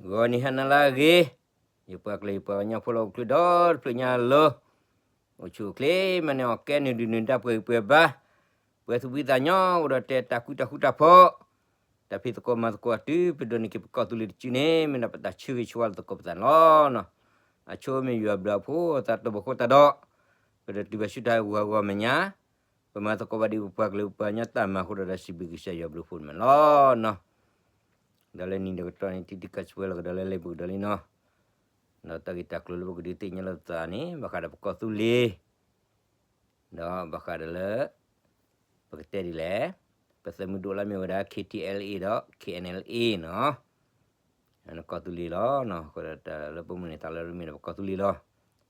ဂီၤနံၤဟါနၤလၢအဂ့ၤ, ယပှၤကလုာ်ယပှၤကညီဖိလၢအိၣ်ချုးဒီတဖျၢၣ်ညါအလိၤ, အိၣ်ဆူၣ်အိၣ်ချ့မးန့ၣ် အီၣ်ကဲနုာ်ဒုၣ်နုာ်ဒါပှဲၤဂံၢ်ပှဲၤဘါ, ပှဲၤသူၣ်ဖှံသးညီ အိၣ်ဒီးတဲတၢ်ဃူတၢ်ဃူတၢ်ဖိး, တၢ်ဖံးသကိးမၤသကိးအတု ပဒိးန့ၢ်က့ၤပကီၢ်သူလ့ၤတစုန့ၣ် မ့ၢ်ဒၣ်ပတၢ်ဆၢဂ့ၤဆၢဝါလၢသကိးပသးန့ၣ်လီၤ. အဆိမ့ၢ်ယွၤဘျုးအဖိ သးတဘိဃိသးဒီး, ပဒီးတုၤဘၣ်ဆူတၢ်ဟးဂူာ်ဟးဂီၤမဲာ်ညါ, ပမၤသကိးဘၣ်ဒ်ပပှၤကလုာ်ပှၤကညီတၢ်မၤအဃိဒီး စံးဘျုးကစၢ်ယွၤဘျုးအဖှိၣ်န့ၣ်လီၤ. ဒီးလၢနံၤဒီးကတီၢ်န့ၣ် တံၤတံၤကီၢ်ဆၢဝဲလီၤကဒီးလၢလ့ပူၤကဒီးလံနီၤ, ဒီးတၢ်ဂ့ၢ်တၢ်ကျိၤလၢပကဒုးသ့ၣ်ညါလိာ်သးန့ၣ် ဘၣ်ဃးဒီးပကီၢ်သူလ့ၤ ဒီးဘၣ်ဃးဒီးလၢ ပကတဲဒ်လဲၣ်, ပသုးမုၢ်ဒိၣ်လၢမ့ၢ်ဝဲဒၣ် K T L A ဒီး K N L A နီၤ, ကီၢ်သူလ့ၤလီၤ. အဃိဒီးတၢ်လၢပမုၢ်န့ၣ် တၢ်လၢရမ့ၢ်ဒီးပကီၢ်သူလ့ၤလီၤ.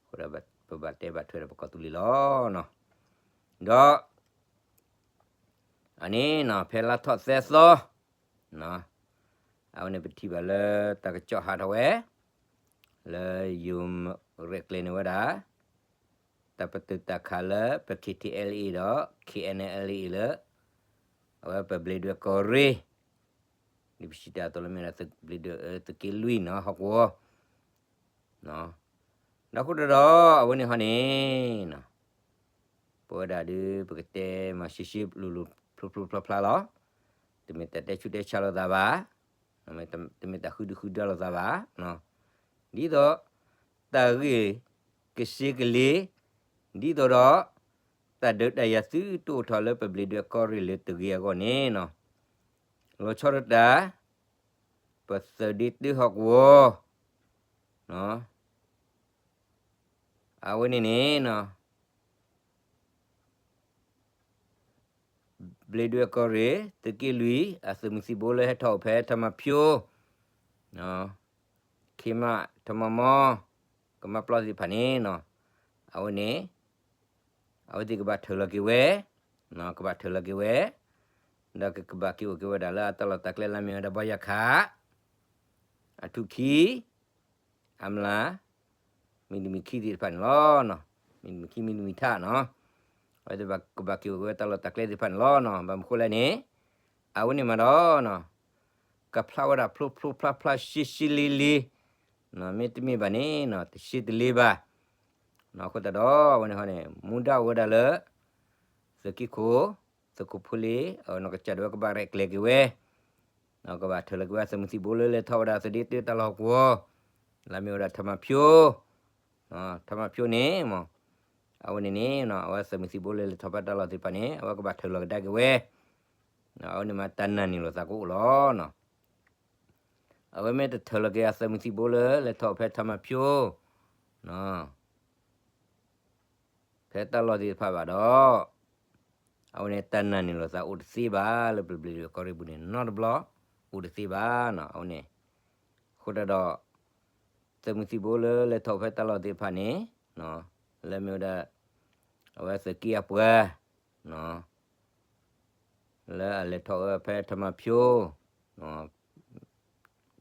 အဃိဒီးပဘၣ်တဲဘၣ်ထွဲဒီးပကီၢ်သူလ့ၤလီၤ. ဒီး အန့ၣ်နီၤ ဖဲလါထီၣ်သၢသီ အဝဲန့ၣ်ပထံၣ်ဘၣ်လၢတၢ်ကစီၣ်ဟးထီၣ်ဝဲ လၢယိၤရဲၣ်ကျဲၤန့ၢ်ဝဲဒၣ် တၢ်ပတုာ်တၢ်ခးလၢပ K T L A ဒီး K N L A လၢ အဝဲပဘျ့းဒွဲၣ်ကီၢ်ရ့ၣ် ဒ်ပစံးတၢ်အသိးလၢမ့ၢ်ဒၣ်ဘျ့းဒွဲၣ် သုးက့လွံၢ်နီၤ ဟီၣ်ကဝီၤ ဒီးအဃိဒီး အဝဲန့ၣ်ဟီန့ၣ် ပဝဲဒၣ်ဒုး ပကတဲမၤရှဲရှဲလူၤလူၤဖျိဖျိဖျါဖျါလီၤ. တမ့ၢ်တၢ်တဲဆူၣ်တဲဆါလိာ်သးဘၣ်, တမ့ၢ်တၢ်ဃုဒုဃုဒါလိာ်သးဘၣ်. ဒ်သိး တၢ်ဂ့ၢ်ကစ့ကလ့ၤ, ဒ်သိးဒီး တၢ်ဒုးတၢ်ယၤသုတအိၣ်ထီၣ်လၢပဘျ့းဒွဲၣ်ကီၢ်ရ့ၣ်လၢတဂ့ၤအဂီၢ်န့ၣ်နီၤ, လီၤဆီဒၣ်တၢ် ပသုးဒ့တၢဟီၣ်ကဝီၤ အဝဲန့ၣ်န့ၣ် ဘျ့းဒွဲၣ်ကီၢ်ရ့ၣ် သုးက့လွံၢ် အသုးမုၢ်သံၣ်ဘိလၢဟဲထီၣ်အိၣ်ဖဲထမၤဖၠိ ခ့မး ထမၤမီ ကမးပျီသ့ၣ်တဖၣ်န့ၣ်နီၤ, အဝဲန့ၣ် အဝဲသ့ၣ်ကဘၣ်ထၢၣ်လီၤက့ၤဝဲ, ကဘၣ်ထၢၣ်လီၤက့ၤဝဲ, ဒီးကကဘၣ်က့ၤအိၣ်က့ၤဝဲဒၣ်လၢအတၢ်လီၢ်တၢ်ကျဲလၢမ့ၢ်ဝဲဒၣ်ဘီယၤခး အထူၣ်ခံ အမျး မံၤတမံၤခံသ့ၣ်တဖၣ်န့ၣ်လီၤ. မံၤတမံၤခံ မံၤတမံၤထးနီၤ, အဝဲသ့ၣ်ကဘၣ်က့ၤအိၣ်က့ၤဝဲတၢ်လီၢ်တၢ်ကျဲသ့ၣ်တဖၣ်န့ၣ်လီၤ. ဘၣ်မနုၤဃိလဲၣ်န့ၣ် အဝဲန့ၣ်မးဒီး ကဖျါဝဲဒၣ်ဖျိဖျိဖျါဖျါရှဲရှဲလ့လ့, မ့တမ့ၢ်ဘၣ်န့ၣ် တရှဲတလ့ဘၣ်. အဃိသတးဒီး အဝဲန့ၣ်ဟီန့ၣ် မူဒါအိၣ်ဝဲဒၣ်လၢ သုးက့ခိၣ် သုးခိၣ်ဖိလ့ နီၢ်ကစၢ်ဒၣ်ဝဲကဘၣ်ရဲၣ်ကျဲၤက့ၤဝဲ ကဘၣ်ထၢၣ်လီၤက့ၤဝဲသုးမုၢ်သံၣ်ဘိလၢလဲၤထီၣ်ဝဲဒၣ်သုးဒ့တၢ်လီၢ်ဟီၣ်ကဝီၤ, လၢမ့ၢ်ဝဲဒၣ်ထမၤဖၠိ, ထမၤဖၠိန့ၣ်မး, အဝဲန့ၣ်န့ၣ် အဝဲသုးမုၢ်သံၣ်ဘိလၢလဲၤထီၣ်ဖဲတၢ်လီၢ်သ့ၣ်တဖၣ်န့ၣ် အဝဲကဘၣ်ထၢၣ်လီၤကဒါက့ၤဝဲ, အဝဲန့ၣ်မးတၢ်နာ်န့ၢ်လိာ်သးကအိၣ်လီၤ. အဝဲမ့ၢ်တထၢၣ်လီၤက့ၤအသုးမုၢ်သံၣ်ဘိလၢလဲၤထီၣ်ဖဲထမၤဖၠိ ဖဲတၢ်လီၢ်သ့ၣ်တဖၣ်ဘၣ်ဒီး အဝဲန့ၣ်တၢ်နာ်န့ၢ်လိာ်သးအိၣ်တသ့ဘၣ်လၢပျၢၤပျၢၤကီၢ်ရ့ၣ်ပူၤန့ၣ် နီတဘျီ အိၣ်တသ့ဘၣ်နီၤ အဝဲန့ၣ်, အဃိတၢ်ဒီး သုးမုၢ်သံၣ်ဘိလၢလဲၤထီၣ်ဖဲတၢ်လီၢ်သ့ၣ်တဖၣ်န့ၣ် လၢမ့ၢ်ဝဲဒၣ် အဝဲသုးက့အပှၤ လၢအလဲၤထီၣ်ဝဲဖဲထမၤဖၠိ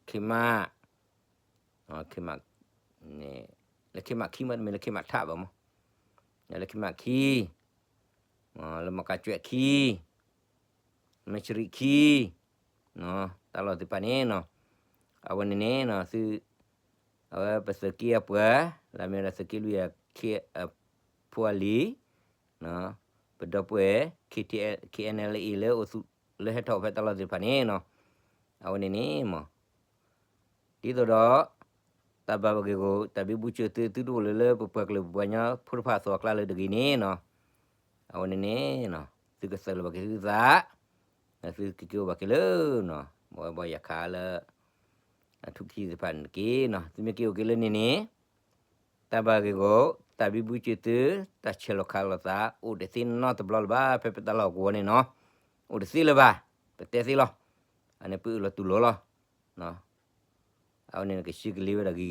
ခ့မး ခ့မး လၢခ့မးခံမး တမ့ၢ်လၢခ့မးထးဘၣ်မး, လၢခ့မးခံ လၢမကၤကွဲးခံ မ့ၢ်စရံးခံ တၢ်လီၢ်သ့ၣ်တဖၣ်န့ၣ်နီၤ, အဝဲန့ၣ်န့ၣ် သု အဝဲပသုးက့အပှၤ လၢမ့ၢ်ဝဲဒၣ်သုးက့လွံၢ်အခ့ အဖိအလံၤ ပဒီပုၢ်ဝဲၢ် K T L K N L A လၢအိၣ်သူ လၢဟဲထီၣ်ဖဲတၢ်လီၢ်သ့ၣ်တဖၣ်န့ၣ်နီၤ, အဝဲန့ၣ်န့ၣ်မး ဒ်သိးဒီး တၢ်ဘၣ်ပဂ့ၢ်ဂီၢ် တၢ်ဘံဘူစၢၤသု သုတအိၣ်လၢၤလၢပပှၤကလုာ်ပပှၤကညီဖိတဖၣ်အသိးအကျါလၢတဂ့ၤန့ၣ်နီၤ, အဝဲန့ၣ်န့ၣ် သုကသုးလီၤဘၣ်က့ၤသုသး သုကက့ၤအိၣ်ဘၣ်က့ၤလၢ မ့ၢ်ဝဲဘီယၤခးလၢ အထူၣ်ခံသ့ၣ်တဖၣ်န့ၣ်တက့ၢ်နီၤ, သုမ့ၢ်က့ၤအိၣ်က့ၤလၢန့ၣ်န့ၣ် တၢ်ဘၣ်ဂ့ၢ်ဂီၢ် တၢ်ဘံဘူစၢၤသု တၢ်ဆဲးလီၤခးလိာ်သး အိၣ်တသ့နီတဘျီလၢၤဘၣ် ဖဲပတၢ်လီၢ်ကဝီၤန့ၣ်နီၤ, အိၣ်တသ့လၢၤဘၣ်, ပတဲသ့လီၤ, အန့ၣ်ပအၢၣ်လီၤတူၢ်လိာ်လီၤ. အဝဲန့ၣ်ကဆံးကလ့ၤဝဲဒၣ်ဂ့ၤ ပျီ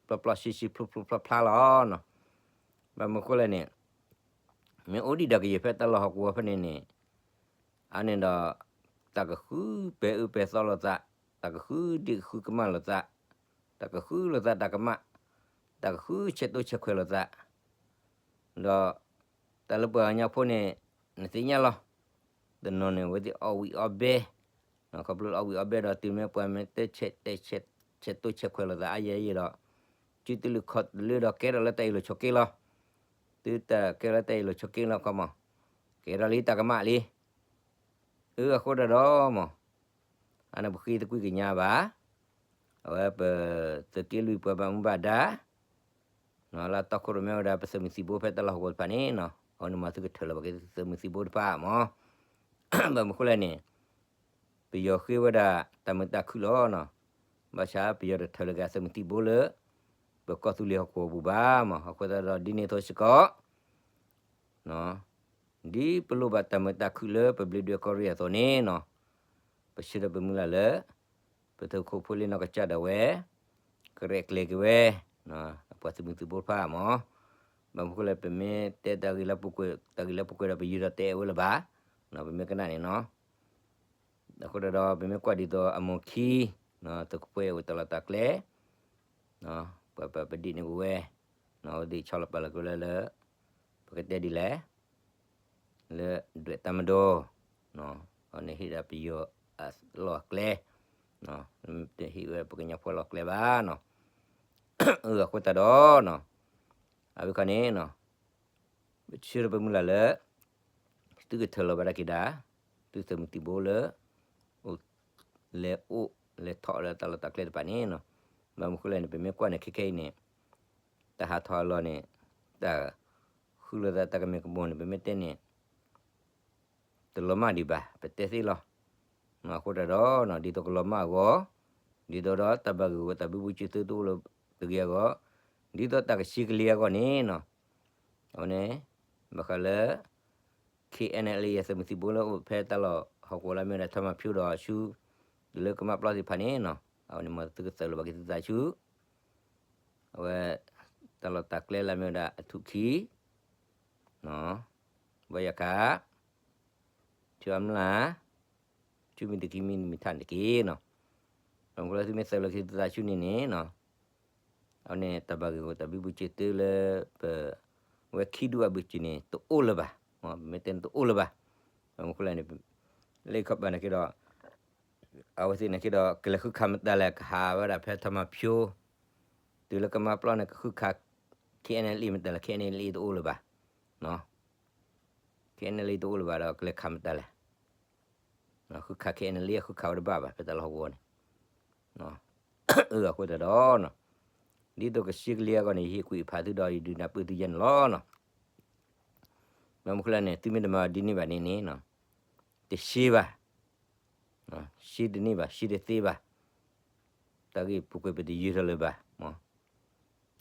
ပျီဆံးဆံးဖျိဖျိဖျါဖျါလီၤနီၤ, ဘၣ်မနုၤဃိလဲၣ်န့ၣ် မ့ၢ်အိၣ်ဒံးဒီးကယဲၢ်ဖဲတၢ်လီၢ်ဟီၣ်ကဝီၤဖဲန့ၣ်န့ၣ် အန့ၣ်ဒီး တၢ်ကဃုပဲာ်အၢပဲာ်သီလိာ်သး, တၢ်ကဃုဒ့ၣ်ဃုကမၣ်လိာ်သး, တၢ်ကဃုလိာ်သးတၢ်ကမၣ်, တၢ်ကဃုဆဲးတိဆဲးခွဲးလိာ်သး, ဒီး တၢ်လၢပှၤကညီဖိန့ၣ် နသ့ၣ်ညါလီၤ, တနီၤန့ၣ် အဝဲသ့ၣ်အီၣ်ဝံၣ်အီဘဲ, ခီဖျိလၢအီၣ်ဝံၣ်အီဘဲဒီးတုၤမ့ၢ်ပှၤမ့ၢ်တဲဆဲးတဲဆဲး ဆဲးတိၢ်ဆဲးခွဲးလိာ်သးအါယဲအါယဲဒီး, စုတလုာ်ခီၣ်တလုာ်ဒီးကဲထီၣ်လၢတၢ်အ့ၣ်လိာ်ဆိးက့လီၤ. သုတၢ်ကဲထီၣ်လၢတၢ်အ့ၣ်လိာ်ဆိးက့လီၤခီမး, ကဲထီၣ်လံတၢ်ကမၣ်လံ. အဃိတၢ်ဒီးမး, အန့ၣ်ပဃ့သကွံာ်ကညးဘၣ်, အဝဲပသုးက့လွံၢ်ပှၤဘၣ်မူဘၣ်ဒါ လၢအတီခိၣ်ရိၣ်မဲဝဲဒၣ်ပသုးမုၢ်သံၣ်ဘိဖဲတၢ်လီၢ်ဟီၣ်ကဝီၤတဖၣ်န့ၣ်နီၤ, အဝဲန့ၣ်မၤသုကထၢၣ်လီၤဘၣ်က့ၤသုးမုၢ်သံၣ်ဘိတဖၣ်မး. ဘၣ်မနုၤဃိလဲၣ်န့ၣ်, ပယီၤဃ့ဝဲဒၣ်တၢ်မုာ်တၢ်ခုၣ်လီၤနီၤ. ဘၣ်ဆၣ်ပယီၤတထၢၣ်လီၤက့ၤအသုးမုၢ်သံၣ်ဘိလၢ ပကီၢ်သူလ့ၤဟီၣ်ကဝီၤပူၤဘၣ်မး. အဃိသတးဒီးဒ်န့ၣ်အသိးစ့ၢ်ကီး ဒ်ပလိၣ်ဘၣ်တၢ်မုာ်တၢ်ခုၣ်လၢပဘျ့ဒွဲၣ်ကီၢ်ရ့ၣ်အသိးန့ၣ်နီၤ, ပဆၢဒီးပမုၢ်လၢ်လၢ ပသုးခိၣ်ဖိလ့နီၢ်ကစၢ်ဒၣ်ဝဲ ကရဲၣ်ကျဲၤက့ၤဝဲ ပှၤသုးမုၢ်သံၣ်ဘိတဖၣ်မး. ဘၣ်မနုၤဃိလဲၣ် ပမ့ၢ်တဲတၢ်ဂ့ၢ်လၢပူၤကွံာ် တၢ်ဂ့ၢ်လၢပူၤကွံာ်ဒီး ပယုၢ်ဒီးတဲဝဲလၢၤဘၣ်, ပမ့ၢ်ကနၣ်န့ၣ်နီၤ. အဃိတၢ်ဒီး ပမ့ၢ်ကွၢ်ဒ်သိးအမိၢ်ခံ သုးခိၣ်ဖိအိၣ်တၢ်လီၢ်တၢ်ကျဲ ပှၤပပဒံးန့ၢ်က့ၤဝဲ, အဝဲသ့ၣ်ဆီလီၤပာ်လီၤက့ၤဝဲလၢ ပကတဲဒ်လဲၣ် လၢဒွဲၣ်တၢ်မၤဒီး အန့ၣ်ဟ့ၣ်ဒၣ်ပယီၤအလီၢ်အကျဲ, တဟ့ၣ်ဝဲပကညီဖိလီၢ်ကျဲဘၣ်နီၤ. အဃိသတးဒီးနီၤ, အဝဲခီန့ၣ်နီၤ, ပဆၢဒီးပမုၢ်လၢ်လၢ သုကထၢၣ်လီၤဘၣ်ဒၣ်က့ၤဒၣ် သုသုးမုၢ်သံၣ်ဘိလၢ အိၣ်လဲၤအိၣ်လဲၤထီၣ်လၢတၢ်လီၢ်တၢ်ကျဲတဖၣ်န့ၣ်နီၤ. ဘၣ်မနုၤဃိလဲၣ်န့ၣ် ပမ့ၢ်ကွၢ်န့ၣ်ခဲခဲအံၤန့ၣ် တၢ်ဟးထီၣ်အလီၢ်န့ၣ် တၢ်ဃုလိာ်သးတၢ်ကမ့ၢ်ကမိၣ်န့ၣ် ပမ့ၢ်တဲန့ၣ် တလီၤမၢ်ဒံးဘၣ် ပတဲသ့လီၤ. အဃိတၢ်ဒီး ဒ်သိးကလီၤမၢ်အဂီၢ်, ဒ်သိးဒီးတၢ်ဘၣ်ဂ့ၢ်ဂီၢ်တၢ်ဘျုးဘၣ်စၢၤသုတအိၣ်လၢၤတဂ့ၤအဂီၢ်, ဒ်သိးတၢ်ကဆှံကလံၤအဂီၢ်န့ၣ်နီၤ, အဝဲန့ၣ် ဘၣ်ဃးလၢ KNLA အသုးမုၢ်သံၣ်ဘိလၢအိၣ်ဖဲတၢ်လီၢ်ဟီၣ်ကဝီၤလၢအမ့ၢ်ဝဲဒၣ်ထီမၤဖၠိဒီးဆူ တုၤလၢကမၣ်ပျီသ့ၣ်တဖၣ်န့ၣ်နီၤ, အဝဲန့ၣ်မ်သုကသၢၣ်လီၤဘၣ်က့ၤသုသးဆူ အဝဲ တၢ်လီၢ်တၢ်ကျဲလၢအမ့ၢ်ဝဲဒၣ်အထူၣ်ခံ ဘီယၤခး ထံအီမလၢ် ဆူမ့ၢ်တကံမံၤမ့ၢ်ထါန့ၣ်တက့ၢ်နီၤ. ဘၣ်မနုၤဃိလၢသုမ့ၢ်သၢၣ်လီၤက့ၤသုသးဆူန့ၣ်န့ၣ်နီၤ, အဝဲန့ၣ်တၢ်ဘၣ်ဂ့ၢ်ဂီၢ်တၢ်ဘျုးဘၣ်စၢၤသုလၢပ ဝဲခံဒူၣ်အဘၢၣ်စၢၤန့ၣ် တအိၣ်လၢၤဘၣ်, ပမ့ၢ်တဲန့ၣ်တအိၣ်လၢၤဘၣ်. ဘၣ်မနုၤဃိလဲၣ်န့ၣ် လၢခီပၤန့ၣ်က့ၤဒီး အဝဲသ့ၣ်န့ၣ်က့ၤဒီး ကလဲၤဃုခးမတၤလဲၣ် ကဟးဝဲဒၣ်ဖဲထီမၤဖၠိ တုၤလၢကမၣ်ပျီန့ၣ် ကဃုခး KNLA မတၤလဲၣ် KNLA တအိၣ်လၢၤဘၣ်, KNLA တအိၣ်လၢၤဘၣ်ဒီး ကလဲၤခးမတၤလဲၣ် ဃုခး KNLA ဃုခးဝဲတဘၣ်ဘၣ် ဖဲတၢ်လီၢ်ဟီၣ်ကဝီၤန့ၣ်. အဃိသတးဒီး ဒ်သိးကဆှံကလံၤအဂီၢ်န့ၣ် ယဟ့ၣ်ကွံာ်ဖးသုဒီး ယဒုးနၢ်ပၢၢ်သုယဲန့ၣ်လီၤ. ဘၣ်မနုၤဃိလဲၣ်န့ၣ် သုမ့ၢ်တမၤဒ်န့ၣ်ဘၣ်န့ၣ်န့ၣ် တဆှံဘၣ်, ဆှံတန့ၢ်ဘၣ် ဆှံတသ့ဘၣ်. တၢ်ဂ့ၢ်ပူၤကွံာ်ပတယုၢ်ထီၣ်လၢၤဘၣ်.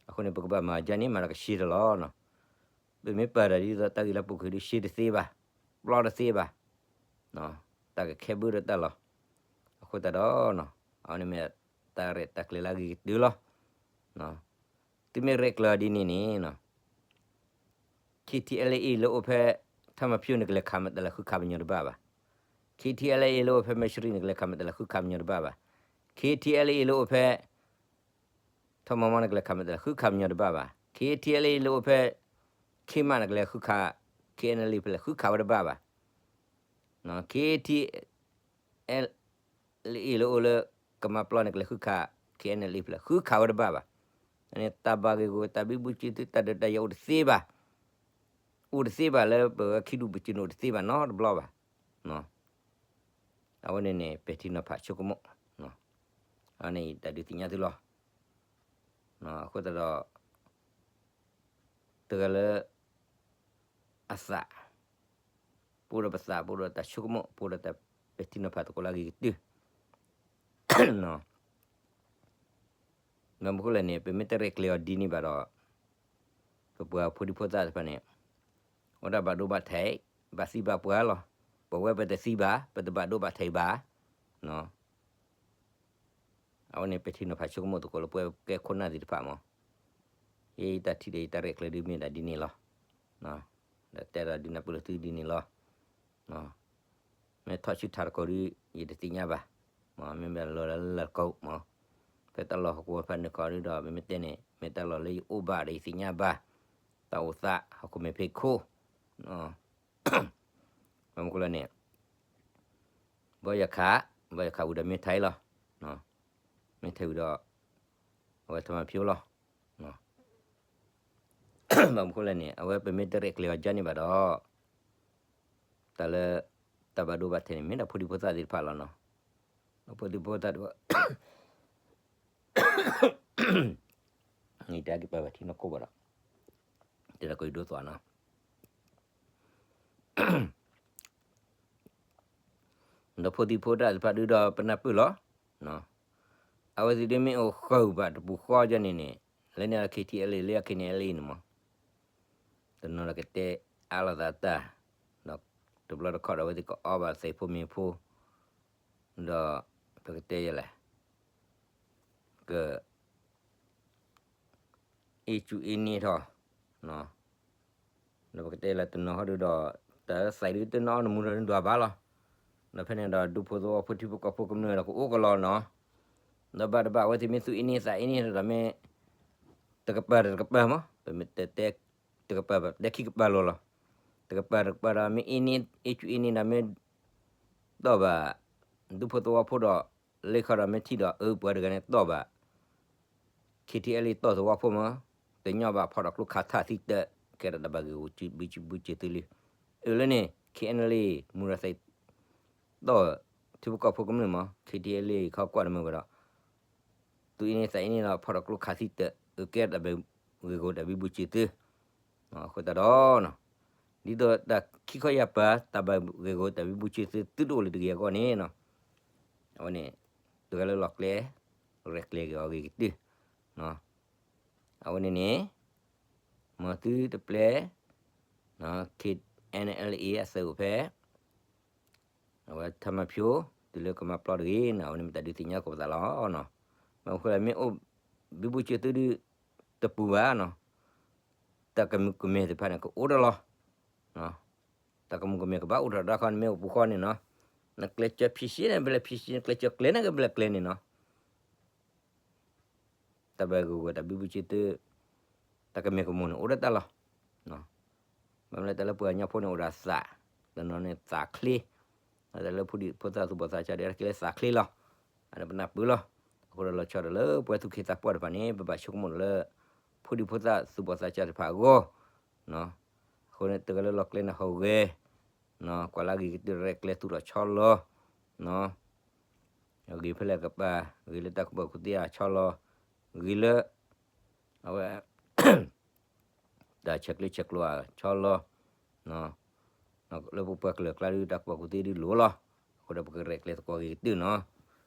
အဃိန့ၣ် ပကဘၣ်မၤဒ်န့ၣ် မၤဒီးကဆှံထီၣ်လီၤ. ပမ့ၢ်ပာ်တၢ်ဒ်သိးတၢ်ဂ့ၢ်လၢပူၤကွံာ်ဒုး ဆှံတသ့ဘၣ်, ပျီတသ့ဘၣ်, တၢ်ကခဲဘၢဒီးတၢ်လီၤ. အဃိသတးဒီး အဝဲန့ၣ်မ့ၢ်တၢ်ရဲၣ်တၢ်ကျဲၤလၢအဂ့ၤကတၢၢ်လီၤ. သုမ့ၢ်ရဲၣ်ကျဲၤအီၤဒ်န့ၣ်န့ၣ် KTLA လၢအိၣ်ဖဲ ထီမၤဖၠိန့ၣ် ကလဲၤခးမတၤလဲၣ် ဃုခးပညီတဘၣ်ဘၣ်. KTLA လၢအိၣ်ဖဲမဲၢ်စရံန့ၣ် ကလဲၤခးမတၤလဲၣ် ဃုခးပညီတဘၣ်ဘၣ်. KTLA လၢအိၣ်ဖဲ ထီမၤမီန့ၣ် ကလဲၤခးမတၤလဲၣ် ဃုခးပညီတဘၣ်ဘၣ်. KTLA လၢအိၣ်ဖဲ ခ့မးန့ၣ် ကလဲၤဃုခး KNLA ဖဲလဲၣ် ဃုခးဝဲတဘၣ်ဘၣ်. KTLA လၢအိၣ်လၢကမၣ်ပျီန့ၣ် ကလဲၤဃုခး KNLA ဖဲလဲၣ် ဃုခးဝဲတဘၣ်ဘၣ်. န့ၣ် တၢ်ဘၣ်ဂ့ၢ်ဂီၢ်တၢ်ဘျုးဘၣ်စၢၤသု တၢ်ဒုးတၢ်ယၤအိၣ်တသ့ဘၣ်, အိၣ်တသ့ဘၣ်လၢပဝဲခံဒူၣ်ဘၣ်စၢၤန့ၣ် အိၣ်တသ့ဘၣ်နီတဘျီဘၣ်. အဝဲန့ၣ်န့ၣ် ပဲာ်ထံနီၤဖးဆိကမိၣ်, အဝဲန့ၣ်ယတၢ်ဒုးသ့ၣ်ညါသုလီၤ. အဃိသတးဒီး တဂၤလၢ အသး, ပအိၣ်ဒီးပသး ပအိၣ်ဒီးတၢ်ဆိကမိၣ် ပအိၣ်ဒီးတၢ်ပဲာ်ထံနီၤဖးသကိးလၢအဂ့ၤကတၢၢ်. ဘၣ်မနုၤဃိလဲၣ်န့ၣ် ပမ့ၢ်တရဲၣ်ကျဲၤအီၤဒ်န့ၣ်ဘၣ်ဒီး ပပှၤဖိဒံဖိသၣ်တဖၣ်န့ၣ် အိၣ်ဒၣ်ဘၣ်ဒိဘၣ်ထံး ဘၣ်သံဘၣ်ပှၢ်လီၤ. ပဝဲပတသံဘၣ် ပတဘၣ်ဒိဘၣ်ထံးဘၣ်. အဝဲန့ၣ် ပဲာ်ထံနီၤဖးဆိကမိၣ်သကိးလၢပဝဲကဲခိၣ်နၢ်သ့ၣ်တဖၣ်မး, ယတၢ်ထံၣ်ဒီးယတၢ်ရဲၣ်ကျဲၤဒုးမ့ၢ်ဒၣ်ဒ်န့ၣ်လီၤ. ဒီးတဲဒီးဒုးနၢ်ပၢၢ်လၢသုဒ်န့ၣ်လီၤ. မ့ၢ်ထီၣ်ဆူထးတကီၢ်ဒုး ယတသ့ၣ်ညါဘၣ်. မ့မ့ၢ်လီၤလၢလၢတကိးမး, ဖဲတၢ်လီၢ်ဟီၣ်ကဝီၤဖဲန့ၣ်ခီဒုးဒီး မ့မ့ၢ်တဲန့ၣ် မ့ၢ်တၢ်လီၢ်လၢယအိၣ်ဘၣ်ဒီးယသ့ၣ်ညါဘၣ်, တၢ်အိၣ်သး ဟီၣ်ခိၣ်မဲာ်ဖံးခိၣ် ဘၣ်မနုၤဃိလဲၣ်န့ၣ် ဘီယခး, ဘီယခးဝံၤဒီးမ့ၢ်ထဲလီၤ. မ့ၢ်ထဲဝံၤဒီး အဝဲထီမၤဖၠိလီၤ. ဘၣ်မနုၤဃိလဲၣ်န့ၣ် အဝဲပမ့ၢ်တရဲၣ်ကျဲၤအီၤဒ်န့ၣ်ဘၣ်ဒီး တၢ်လၢ တၢ်ဘၣ်ဒိဘၣ်ထံးန့ၣ် မ့ၢ်ဒၣ်ဖိဒံဖိသၣ်သ့ၣ်တဖၣ်လီၤနီၤ. ဒီးဖိဒံဖိသၣ်တဖၣ် နတၢ်ကပၤဘၣ်ထံနီၢ်ခိဘၣ်ဒီး တဲဒၣ်ကဒိၣ်သွးနီၤ. ဒီးဖိဒံဖိသၣ်သ့ၣ်တဖၣ်ဒုးဒီးပနၢ်ပၢၢ်လီၤ. အဝဲသ့ၣ်ဒုးမ့ၢ်အိၣ်ဃုာ်ဘၣ်တပူၤဃီဒ်န့ၣ်န့ၣ် လၢန့ၣ် K T L A လၢ K N L A န့ၣ်မး တနီၤဒီးကတဲအါလိာ်သးတၢ်, ဒီးတဘျီတခီၣ်ဒီးအဝဲသ့ၣ်ကအီဘၣ်သဲးဖိမ့ၤဖိ, ဒီးပကတဲယဲလဲၣ်, က အ့ၣ်ကူအ့ၣ်နံၣ်ထီၣ်, ဒီးပကတဲလၢတနီၤဟီဒုးဒီး တၢ်သးဒုးတနီၤနမူထီၣ်ဒွးဘၣ်လီၤ. ဒီးဖဲန့ၣ်ဒီးဒူဖိသဝီဖိထံဖိကီၢ်ဖိကမျၢၢ်ဒီးကအိၣ်ကလီနီၤ. ဒီးဘၣ်တဘၣ်အဝဲသ့ၣ်မ့ၢ်သူၣ်အ့ၣ်နံၣ်သးအ့ၣ်နံၣ်ဒီးမ့ၢ် တကပၤတကပၤမး ပမ့ၢ်တဲ တကပၤဘၣ်တဲခံကပၤလီၤလီၤ. တကပၤတကပၤဒီးမ့ၢ်အ့ၣ်နံၣ် အ့ၣ်ကူအ့ၣ်နံၣ်ဒီးမ့ၢ် တီၢ်ဘၣ် ဒူဖိသဝီဖိဒီး လၢခီဒီးမ့ၢ်ထံၣ်ဒီးအၢပှၤတဂၤန့ၣ်တီၢ်ဘၣ် K T L A တီၢ်သဝီဖိမး, တညီဘၣ်ဖီၣ်ဒီးကျိခးထၣ်သံတၢ် ကဲထီၣ်တၢ်ဘၣ်ဂ့ၢ်ဂီၤဘုစ့သုလံ. အၢလၢန့ၣ် K N L A မူရၤသဲး တီၢ် ထံဖိကီၢ်ဖိကမျၢၢ်မး K T L A ခီကွၢ်တမုာ်ဝဲဒီး သူၣ်အ့ၣ်နံၣ်သးအ့ၣ်နံၣ်ဒီးဖီၣ်ဒီးကျိခးသံတၢ် အၢကဲထီၣ်တၢ်ဘၣ်ဂ့ၢ်ဂီၤတၢ်ဘုဘုစ့သု အဃိသတးဒီး ဒ်သိးတၢ်ခံခီယၢ်ပၤ တၢ်ဘၣ်ဂ့ၢ်ဂီၤတၢ်ဘုဘုစ့သုသုတအိၣ်လၢၤတဂ့ၤအဂီၢ်န့ၣ် အဝဲန့ၣ် တဂၤလၢလီၢ်ကျဲ ရဲၣ်ကျဲၤက့ၤအီၤဂ့ၤကတၢၢ်. အဝဲန့ၣ်န့ၣ် မ်သုတပျဲ K N L A အသုးအိၣ်ဖဲ အဝဲထီမၤဖၠိ တုၤလၢကမၤပျီတဂ့ၤန့ၣ် အဝဲန့ၣ်မ့ၢ်တၢ်ဒုးသ့ၣ်ညါကိးပသးလီၤ. ဘၣ်မနုၤဃိလဲၣ် မ့ၢ်အိၣ် ဘုဘုစ့သုဒုး တပူၤဘၣ်နီၤ တၢ်ကမူၤကမဲသ့ၣ်တဖၣ်န့ၣ် ကအိၣ်ဒီးလီၤ. တၢ်ကမူၤကမဲကဘၣ်အိၣ်ထီၣ်ဒၣ်ခီန့ၣ် မ့ၢ်အိၣ်ပူၤဃီန့ၣ်နီၤ နကျဲးစၢးဖံးဆံးန့ၣ် ဘျဲၣ်ဖံးဆံး နကျဲးစၢးကျဲၤန့ၣ်ကဘျဲၣ်ကျဲၤန့ၣ်နီၤ တၢ်ဘၣ်ဂ့ၢ်ဂီၤတၢ်ဘုဘုစ့သု တၢ်ကမဲာ်ကမိၢ်န့ၣ် အိၣ်ဒၣ်တၢ်လီၤ. ဘၣ်မနုၤလဲၣ် တၢ်လၢပှၤကညီဖိန့ၣ်အိၣ်ဒီးသး, တနီၤန့ၣ်သးချ့, တၢ်လၢဖိဒံဖိသၣ်သူၣ်ဘီၣ်သးစၢ်ဒီး ကဲလၢသးချ့လီၤ. အန့ၣ်ပနၢ်ပၢၢ်လီၤ. အဃိဒီးလီၤဆီဒီးလၢပဝဲသူၣ်က့သးပှၢ်တဖၣ်န့ၣ် ပဘၣ်ဆိကမိၣ်လၢ ဖိဒံဖိသၣ်သူၣ်ဘီၣ်သးစၢ်တဖၣ်အဂီၢ် အဃိန့ၣ် တဂၤလၢလီၢ်ကျဲန့ၣ်ဟီၣ်ဂဲၤ, ကွၢ်လၢအဂ့ၤကတၢၢ်ရဲၣ်ကျဲၤသူၣ်ထီၣ်ဆီလီၤ, ဂ့ၤဖဲလဲၣ်ကပၤ, ဂ့ၤလၢတၢ်ကူၣ်ဘၣ်ကူၣ်သ့အဆီလီၤ, ဂ့ၤလၢ အဝဲ တၢ်ဆဲးကျၢဆဲးကျိးအဆီလီၤ, လၢပပှၤကလုာ်ကျါဒုးတၢ်ကူၣ်ဘၣ်ကူၣ်သ့ဒုးလိၤလီၤ, အဃိဒီးပကရဲၣ်ကျဲၤသကိးဂ့ၤ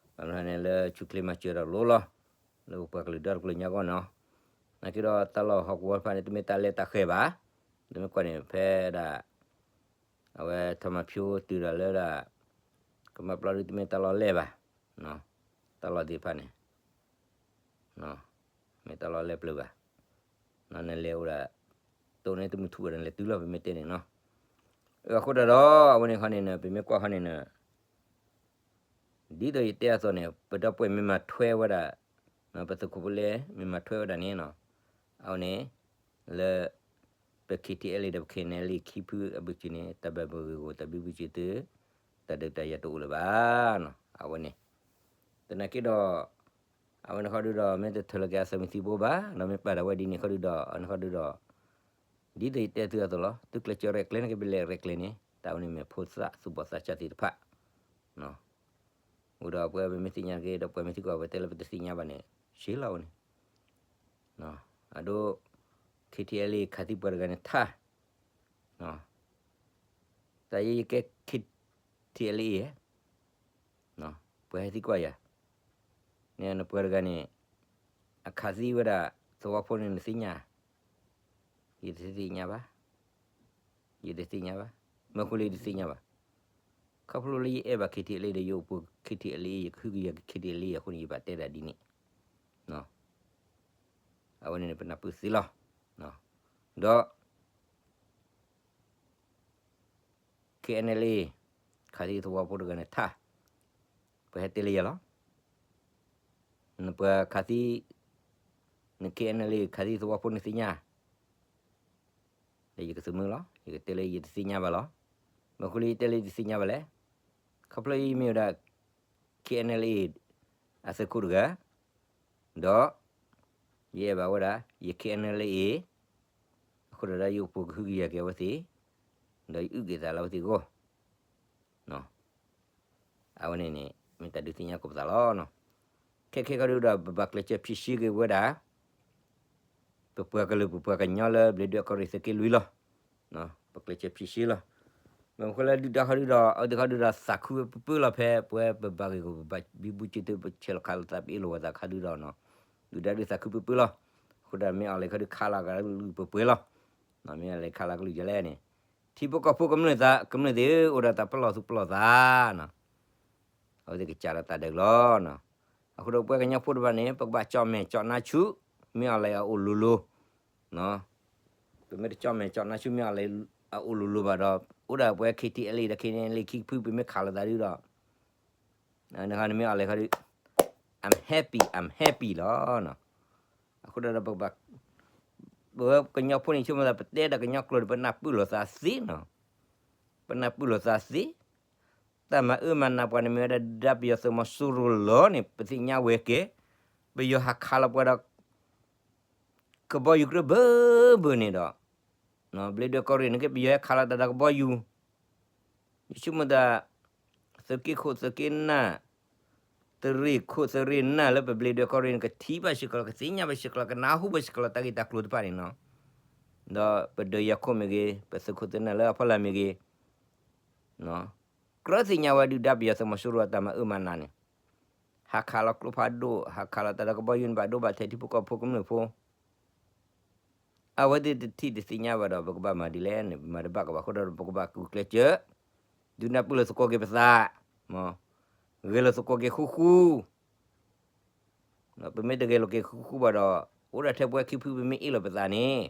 ကတၢၢ်နီၤ, ဘၣ်မနုၤလဲၣ်လၢဆူၣ်ချ့မၤစၢၤဒီးလိၤလီၤ, လၢပပှၤကလုာ်ဒီတကလုာ်ညါအဂီၢ်နီၤ, နာ်က့ဒီးတၢ်လီၢ်ဟီၣ်ကဝီၤတဖၣ်န့ၣ် တမ့ၢ်တၢ်လဲၤတၢ်ဃဲၤဘၣ်, တမ့ၢ်ကွၢ်န့ၣ် ဖဲဒၣ် အဝဲထီမၤဖၠိတုၤဒီးလၢဒၣ် ကမၤပျီဒုးတမ့ၢ်တၢ်လီၢ်လဲၢ်ဘၣ်, တၢ်လီၢ်သ့ၣ်တဖၣ်န့ၣ် မ့ၢ်တၢ်လီၢ်လဲၢ်ပျၢၤဘၣ်, နလဲၤအိၣ်ဒၣ် တိၢ်န့ၣ်တမုၢ်ထူၣ်ဘၣ်ဒီး နလဲၤတုၤလီၤ ပမ့ၢ်တဲန့ၣ်နီၤ, အဃိတၢ်ဒီး အဝဲန့ၣ်ခီန့ၣ် ပမ့ၢ်ကွၢ်ခီန့ၣ် ဒ်သိးယတဲအသိးန့ၣ် ပဒီပုၢ်ဝဲၢ်မ့ၢ်မၤထွဲဝဲဒၣ်, ပသုးခိၣ်ဖိလဲၣ် မ့ၢ်မၤထွဲဝဲဒၣ်န့ၣ်နီၤ, အဝဲန့ၣ် လၢ ပ K T L A ဒီးပ K N L A ခံဖုအဘုၣ်စ့န့ၣ် တၢ်ဘၣ်ဂ့ၢ်ဂီၤတၢ်ဘုဘုစ့သု တၢ်ဒုးတၢ်ယၤတအိၣ်လၢၤဘၣ်နီၤ, အဝဲန့ၣ် သနာ်က့ဒီး အဝဲန့ၣ်ခီဒုးဒီး မ့ၢ်တထုးလီၤက့ၤအသုးမုၢ်သံၣ်ဘိဘၣ် ဒီးမ့ၢ်ပာ်ဒၣ်ဝဲဒ်န့ၣ်ခီဒုးဒီး အန့ၣ်ခီဒုးဒီး ဒ်သိးယတဲသုအသိးလီၤ သုကျဲးစၢးရဲၣ်ကျဲၤန့ၣ်ကဘျဲၣ်ရဲၣ်ကျဲၤန့ၣ် တၢ်ဝဲန့ၣ်မ့ၢ်ဖိသၣ်သူၣ်ဘီၣ်သးစၢ်သ့ၣ်တဖၣ် ဝံၤဒီးပဝဲပမ့ၢ်သ့ၣ်ညါတက့ၢ် ဒီးပှၤမ့ၢ်သံကွၢ်ဝဲတဲလၢပတသ့ၣ်ညါဘၣ်န့ၣ် ရှဲလီၤဝဲန့ၣ် အဒိ K T L A ခးသံပှၤတဂၤန့ၣ်ထါ တၢ်ယဲယကဲ K T L A ပှၤဟဲသံကွၢ်ယၤ န့ၣ်နပှၤတဂၤန့ၣ် အခးသံဝဲဒၣ်သဝီဖိန့ၣ်နသ့ၣ်ညါ ယတသ့ၣ်ညါဘၣ် ယတသ့ၣ်ညါဘၣ် မ့ၢ်ဃိလၢယတသ့ၣ်ညါဘၣ် ခီဖျိလၢယအဲၣ်ဘၣ် K T L A ဒီးယအိၣ်ပှၤ K T L A ယကဟုကယာ် K T L A အဃိန့ၣ် ယဘၣ်တဲဒၣ်ဒ်န့ၣ် အဝဲန့ၣ်ပနၢ်ပၢၢ်သ့လီၤ ဒီး K N L A ခးသံသဝီဖိတဂၤန့ၣ်ထါ ပှၤဟဲတဲလၢယၤလီၤ နပှၤခးသံ န K N L A ခးသံသဝီဖိန့ၣ်သ့ၣ်ညါ ဒီးယကသမုာ်လီၤ ယကတဲလၢယတသ့ၣ်ညါဘၣ်လီၤ မ့ၢ်ဃိလၢယတဲလၢယတသ့ၣ်ညါဘၣ်လဲၣ် ခီဖျိယမ့ၢ်ဝဲဒၣ် K N L A အသုးခိၣ်တဂၤ ဒီး ယအဲၣ်ဘၣ်ဝဲဒၣ် ယ K N L A အဃိဒီး ယအိၣ်ဖှိၣ်ကဟုကယာ်က့ၤအဝဲသ့ၣ်, ဒီးယအုၣ်က့ၤသးလၢအဝဲသ့ၣ်အဂီၢ်, အဝဲန့ၣ်န့ၣ် မ့ၢ်တၢ်ဒုးသ့ၣ်ညါကိးပသးလီၤ. ခဲခဲခီဒုဒီး ပဘၣ်ကျဲးစၢးဖံးရှ့က့ၤဝဲဒၣ် ပပှၤကလုာ်ပပှၤကညီလၢဘျ့ဒွဲၣ်ကီၢ်ရ့ၣ်သုးက့လွံၢ်လီၤ. ပကျဲးစၢးဖံးရှ့လီၤ. မ့ၢ်ဃိလၢဒုၣ်ဒါခီဒုဒီး အဝဲသ့ၣ်ခီဒုဒီးသးခုဝဲပၢပၢလီၤ ဖဲပဝဲပဘၣ်ဂ့ၢ်ဂီၢ် ပဘၣ်ဘံဘူစ့သု ပဆဲးလီၤခးလိာ်သး ပအ့ၣ်လိာ်ဝဲသးခီဒုဒီးနီၤ, ဒုၣ်ဒါဒုးသးခုပၢပၢလီၤ. အဃိဒီးမ့ၢ်အီၤလဲၤခီဒုခးလီၤကလုၢ်ပှဲၤပှဲၤလီၤ. မ့ၢ်အီၤလဲၤခးလီၤကလုၢ်ယလဲၣ်န့ၣ်, ထံဖိကီၢ်ဖိကမျၢၢ်သး ကမျၢၢ်သ့ၣ်ဧၢ အိၣ်ဒီးတၢ်ပလီၢ်သူၣ်ပလီၢ်သးနီၤ. အဝဲသ့ၣ်ကစၢ်ဒီးတၢ်ဒဲးလီၤ. အဃိဒီးပဝဲကညီဖိတဖၣ်န့ၣ် ပကဘၣ်ကၠီၣ်မဲာ်ကၠီၣ်နါဆူၣ် မ့ၢ်အီၤလဲၤအအိၣ်လိၤလိၤ, ပမ့ၢ်တကၠီၣ်မဲာ်ကၠီၣ်နါဆူၣ် မ့ၢ်အီၤလဲၤအအိၣ်လိၤလိၤဘၣ်ဒီး အိၣ်ဒၣ်ပဝဲ K T L A ဒီး K N L A ခံဖု ပမ့ၢ်ခးလိာ်သးဒုဒီး နခါန့ၣ်မ့ၢ်အီၤလဲၤခီဒု I'm happy, I'm happy လီၤ. အဃိဒီးပကဘၣ် ပဝဲကညီဖိန့ၣ် ဆိကမိၣ်သး ပတဲဒီးကညီကျိာ်ဒီး ပနၢ်ပၢၢ်လိာ်သးသ့နီၤ, ပနၢ်ပၢၢ်လိာ်သးသ့, တၢ်မၤအၢမၤနးပှၤန့ၣ် မ့ၢ်ဝဲဒၣ်ဒုၣ်ဒါပယီၤသုးမီၤစိရိၤလီၤန့ၣ် ပသ့ၣ်ညါဝဲက့ၤ, ပယီၤဟးခးလီၤပှၤဒီး ကဘီယူၤကြၢးဘၢဘၢန့ၣ်ဒီး ဘျ့ဒွဲၣ်ကီၢ်ရ့ၣ်န့ၣ်က့ ပယီၤဟဲခးလီၤတၢ်ဒီးကဘီယူၤ, ယဆိကမိၣ်သး သုးက့ခိၣ်သုးက့နၢ်, သုးရ့ၣ်ခိၣ်သုးရ့ၣ်နၢ်လၢပဘျ့ဒွဲၣ်ကီၢ်ရ့ၣ်န့ၣ် ကထံၣ်ဘၣ်စ့ၢ်ကီးလီၤ ကသ့ၣ်ညါဘၣ်စ့ၢ်ကီးလီၤ ကနၢ်ဟူဘၣ်စ့ၢ်ကီးလီၤ တၢ်ဂ့ၢ်တၢ်ကျိၤတဖၣ်န့ၣ်နီၤ, ဒီးပဒုးယၤခိၣ်မ့ၢ်ဂ့ၤ ပသုးခိၣ်သုးနၢ်လၢအဖီလာ်မ့ၢ်ဂ့ၤ ကြၢးသ့ၣ်ညါဝဲဒုၣ်ဒါပယီၤသုးမီၤစိရိၤအတၢ်မၤအၢမၤနးန့ၣ်, ဟးခးလီၤကျိဖးဒိၣ် ဟးခးလီၤတၢ်ဒီးကဘီယူၤန့ၣ် ဘၣ်ဒိဘၣ်ထံးထံဖိကီၢ်ဖိကမျၢၢ်ဖိ အဝဲသ့ၣ်တထံၣ်တသ့ၣ်ညါဘၣ်ဒီး ပကဘၣ်မၤဒ်လဲၣ်န့ၣ် ပမၤတဘၣ်ကဘၣ်အဃိဒီး ပကဘၣ်ကူၣ်ကျဲးစၢး, ဒုးနၢ်ပၢၢ်လိာ်သကိးက့ၤပသး, ဂဲၤလိာ်သကိးက့ၤဃူဃူ ပမ့ၢ်တဂဲၤလိာ်က့ၤဃူဃူဘၣ်ဒီး အိၣ်ဒၣ်ထဲပဝဲခံဖုပမ့ၢ်အ့ၣ်လိာ်ပသးန့ၣ်,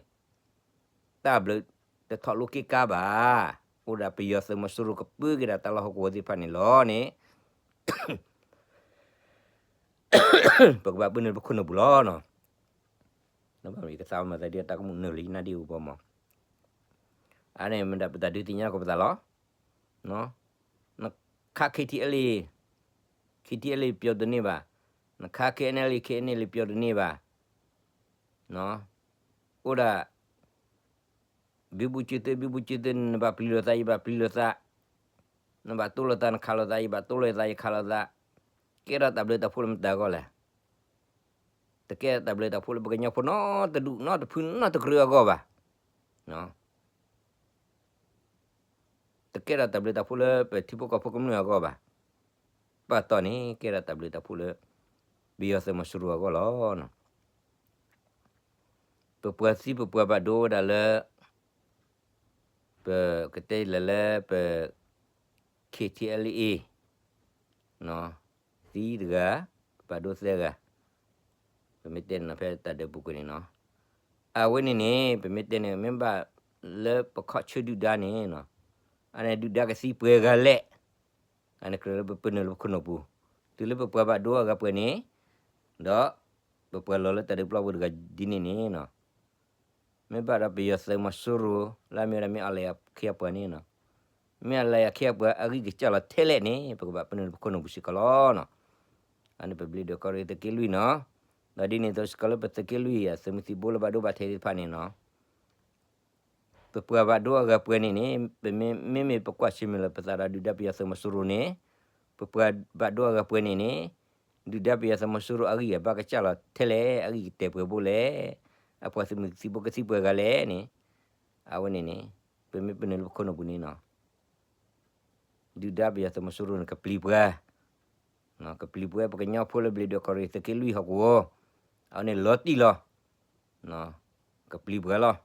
တၢ်ဘျုးတထီၣ်လိာ်က့ၤကါဘၣ်, အိၣ်ဒၣ်ပယီၤသုးမီၤစိရိၤကပၢက့ၤဒၣ်တၢ်လီၢ်ဟီၣ်ကဝီၤသ့ၣ်တဖၣ်န့ၣ်လီၤန့ၣ် ပကဘၣ်ပၢနုာ်လၢပခိၣ်နူာ်ပူၤလီၤနီၤ. နဘၣ်မ့ၢ်ကသးမၤသးဒ်တၢ်ကမူၣ်နုာ်လီၤနၢ်ဒ်အိၣ်ဘီမး, အန့ၣ်မ့ၢ်ဒၣ်ပတၢ်ဒုးသ့ၣ်ညါကပသးလီၤ. နခါ K T L A, K T L A ပျီတန့ၢ်ဘၣ်, နခါ K N L A, K N L A ပျီတန့ၢ်ဘၣ်, အိၣ်ဒၣ် ဘံဘူစ့သု ဘံဘူစ့သု နဘၣ်ပျံၤလိာ်သး ယဘၣ်ပျံၤလိာ်သး, နဘၣ်တိလိာ်သး နခးလိာ်သး ယဘၣ်တိလိာ်သး ယခးလိာ်သး, ကဲထီၣ်တၢ်ဘျုးတၢ်ဖှိၣ်လၢမတၤအဂီၢ်လဲၣ်. တကဲထီၣ်တၢ်ဘျုးတၢ်ဖှိၣ်လၢပကညီဖိနီတဒူၣ်နီတဖုနီတကြၢးအဂီၢ်ဘၣ်. တကဲထီၣ်တၢ်ဘျုးတၢ်ဖှိၣ်လၢပထံဖိကီၢ်ဖိကမျၢၢ်အဂီၢ်ဘၣ်. ပာ်တီၢ်န့ၣ် ကဲထီၣ်တၢ်ဘျုးတၢ်ဖှိၣ်လၢ ပယီၤသုးမီၤစိရိၤအဂီၢ်လီၤ. ပပှၤသံပပှၤဘၣ်ဒိဝဲဒၣ်လၢ ပကတဲလၢလၢပ K T L A သံတဂၤ, ဘၣ်ဒိသၢဂၤ, ပမ့ၢ်တဲန့ၣ်နီၤ ဖဲတၢ်ဒုးပူၤကွံာ်န့ၣ်နီၤ, အဝဲန့ၣ်န့ၣ် ပမ့ၢ်တဲန့ၣ် မ့ၢ်ဘၣ်လၢပခီၣ်ဆၢဒုၣ်ဒါန့ၣ်နီၤ, အန့ၣ်ဒုၣ်ဒါကသံပှဲၤဂၤလဲၣ်, အန့ၣ်ကြၢးလၢပပၢနုာ်လၢပခိၣ်နူာ်ပူၤ, တုၤလၢပပှၤဘၣ်ဒိအဂၤပှဲၤန့ၣ်, ဒီး ပပှၤလီၤလၢတၢ်ဒုးပျီပူၤတဂၤဒ်န့ၣ်န့ၣ်နီၤ မ့ၢ်ဘၣ်ဒီးပယီၤသုးမီၤစိရိၤ လၢအမ့ၢ်ဝဲဒၣ်မ့ၢ်အီၤလဲၤအခ့အပှၤန့ၣ်နီၤ, မ့ၢ်အီၤလဲၤအခ့အပှၤအဂံၢ်ကစၢ်လီၤထဲလဲၣ်န့ၣ် ပကဘၣ်ပၢနုာ်လၢပခိၣ်နူာ်ပူၤစ့ၢ်ကီးလီၤနီၤ. အန့ၣ်ပဘျ့ဒွဲၣ်ကီၢ်ရ့ၣ်သုးက့လွံၢ်နီၤ, ဒီးဒ်န့ၣ်အသိးစ့ၢ်ကီးလၢပသုးက့လွံၢ်အသုးမုၢ်သံၣ်ဘိလၢဘၣ်ဒိဘၣ်ထံးသ့ၣ်တဖၣ်န့ၣ်နီၤ ပပှၤဘၣ်ဒိအဂၤပှဲၤန့ၣ်န့ၣ် ပမ့မ့မ့ၢ်ပကွၢ်ဆၢၣ်မဲာ်လီၤပသးဒီးဒုၣ်ဒါပယီၤသုးမီၤစိရိၤန့ၣ်, ပပှၤဘၣ်ဒိအဂၤပှဲၤန့ၣ်န့ၣ်, ဒုၣ်ဒါပယီၤသုးမီၤစိရိၤအဂံၢ်အဘါကစၢ်လီၤထဲလဲၣ် အဂံၢ်ကတဲာ်ပှဲၤဘိလဲၣ်, အပှၤသုးမုၢ်သံၣ်ဘိကသံပှဲၤဂၤလဲၣ်န့ၣ်, အဝဲန့ၣ်န့ၣ် ပမ့ၢ်ပၢနုာ်လၢပခိၣ်နူာ်ပူၤန့ၣ်နီၤ ဒုၣ်ဒါပယီၤသုးမီၤစိရိၤန့ၣ် ကပျံၤပှၤ, ကပျံၤပှၤပှၤကညီဖိလၢဘျ့ဒွဲၣ်ကီၢ်ရ့ၣ်သုးက့လွံၢ်ဟီၣ်ကဝီၤ, အဝဲန့ၣ်လီၤတံၢ်လီၤ, ကပျံၤပှၤလီၤ.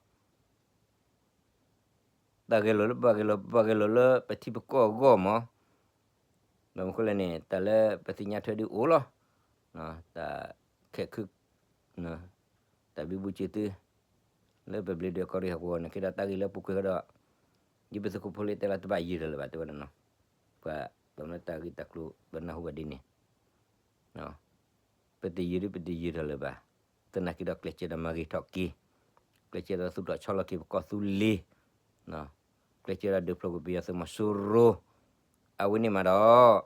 တၢ်ဂဲၤလိာ်လၢပှၤဂဲၤလိာ် ပှၤဂဲၤလိာ်လၢပထံပကီၢ်အဂီၢ်မး, ဘၣ်မနုၤဃိလဲၣ်န့ၣ် တၢ်လၢပသ့ၣ်ညါထွဲဒ်အိၣ်လီၤ, တၢ်ခဲးခု တၢ်ဘံဘူစ့သု လၢပဘျ့ဒွဲၣ်ကီၢ်ရ့ၣ်ဟီၣ်ကဝီၤန့ၣ် ကဲဒီးတၢ်ဂ့ၢ်လၢပူၤကွံာ်ဃီဒီး, ဒ်ပသုးခိၣ်ဖိလ့တဲလီၤ တဘၣ်ယံာ်ထီၣ်လၢၤဘၣ် တဲဝဲဒၣ်နီၤ, ပှၤဘၣ်မနုၤတၢ်ဂ့ၢ်တၢ်ကျိၤ ပနၢ်ဟူဘၣ်ဒ်န့ၣ် ပတယံာ်ဒ်ပတယံာ်ထီၣ်လၢၤဘၣ်, သနာ်က့ဒီးကျဲးစၢးဒီးမၤဂ့ၤထီၣ်က့ၤ, ကျဲးစၢးဒီးသူၣ်ထီၣ်ဆီလီၤက့ၤပကီၢ်သူလ့ၤ, ကျဲးစၢးဒီးဒုးဖျိးကွံာ်ပယီၤသုးမီၤစိရိၤ, အဝဲန့ၣ်မးဒီး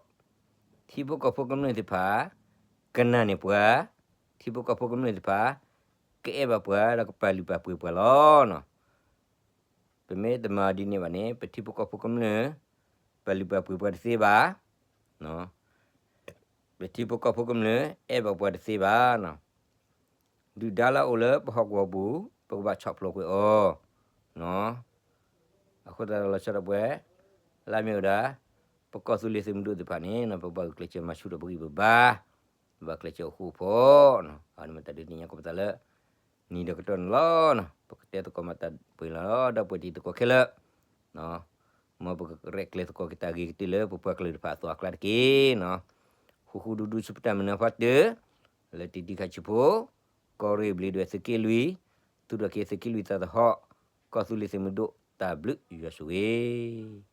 ထံဖိကီၢ်ဖိကမျၢၢ်သ့ၣ်တဖၣ် ကနၣ်န့ၢ်ပှၤ, ထံဖိကီၢ်ဖိကမျၢၢ်သ့ၣ်တဖၣ် ကအဲၣ်ဘၣ်ပှၤဒီးကပာ်လုၢ်ပာ်ပှ့ၤပှၤလီၤနီၤ. ပမ့ၢ်တမၤဒ်န့ၣ်ဘၣ်န့ၣ် ပထံဖိကီၢ်ဖိကမျၢၢ် ပာ်လုၢ်ပာ်ပှ့ၤပှၤတသ့ဘၣ်. ပထံဖိကီၢ်ဖိကမျၢၢ် အဲၣ်ဘၣ်ပှၤတသ့ဘၣ်နီၤ. ဒုၣ်ဒါလၢအအိၣ်လၢပဟီၣ်ကဝီၤပူၤ ပကဘၣ်ဆီၣ်ဖျိးကွံာ်အီၤနီၤ. အဃိသတးဒီးလီၤဆီဒၣ်ပှဲၤ လၢမ့ၢ်ဝဲဒၣ် ပကီၢ်သူလ့ၤသုးမုၢ်ဒိၣ်သ့ၣ်တဖၣ်န့ၣ် ပဘၣ်ဂုာ်ကျဲးစၢးမၤဆူၣ်ထီၣ်ပဂံၢ်ပဘါ, ပဘၣ်ကျဲးစၢးအိၣ်ဃူအိၣ်ဖိးနီၤ. အန့ၣ်မ့ၢ်တၢ်ဒုးသ့ၣ်ညါကီးပသးလၢ နံၤဒီးကတီၢ်န့ၣ်လီၤနီၤ. ပကတဲသကိးမၤတၢ်ပှဲၤလီၤ ဒီပုၢ်ဝဲၢ်တံၤသကိးခဲလၢာ် မ်ပကရဲၣ်ကျဲၤသကိးက့ၤတၢ်ဂ့ၤကတၢၢ်လၢ ပပှၤကလုာ်တဖၣ်အသိးအကျါတက့ၢ်နီၤ. ဃူဃူဒူဒူဆူပတၢ်မုၢ်နၤဖးတၢၢ် လၢတံၤဒံခါဆံးဖိ ကီၢ်ရ့ၣ်ဘျံးဒွဲၣ်သုးက့လွံၢ် သူၣ်ထီၣ်က့ၤသုးက့လွံၢ်သးသဟီၣ် ကီၢ်သူလ့ၤသုးမုၢ်ဒိၣ် တၢ်ဘျုးယွၤဆိၣ်ဂ့ၤ